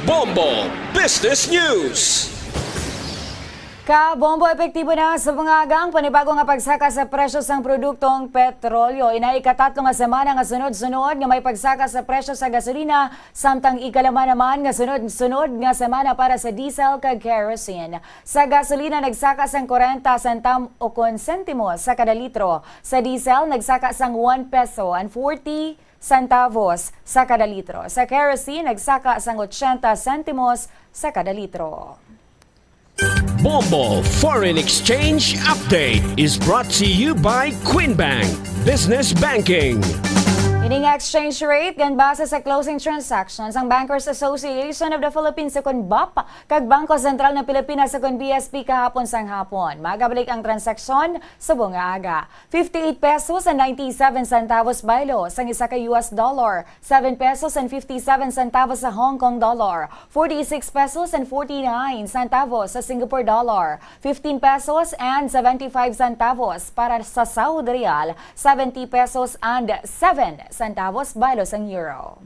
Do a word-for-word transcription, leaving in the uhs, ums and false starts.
Bombo Business News. Ka Bombo, epektibo na sa mga aga ang panibago nga pagsaka sa presyo sang produktong petrolyo. Inay ikatatlo nga semana nga sunod-sunod nga may pagsaka sa presyo sa gasolina, samtang ikalima naman nga sunod-sunod nga semana para sa diesel kag kerosene. Sa gasolina, nagsaka sang kwarenta sentam-, o kon sentimo sa kada litro. Sa diesel, nagsaka sang one peso and forty centavos sa kada litro. Sa kerosene, nagsaka sang ochenta sentimos sa kada litro. Bombo Foreign Exchange Update is brought to you by Queen Bank Business Banking. Ini nga exchange rate ganbase sa closing transactions ang Bankers Association of the Philippines, ukon BAPH, kag Bangko Sentral ng Pilipinas, ukon B S P, kahapon sang hapon. Magabalik ang transaksyon subong nga aga. Fifty-eight pesos and ninety-seven centavos baylo sang isa ka U S dollar, seven pesos and fifty-seven centavos sa Hong Kong dollar, forty-six pesos and forty-nine centavos sa Singapore dollar, fifteen pesos and seventy-five centavos para sa Saudi rial, seventy pesos and seven centavos baylo sang euro.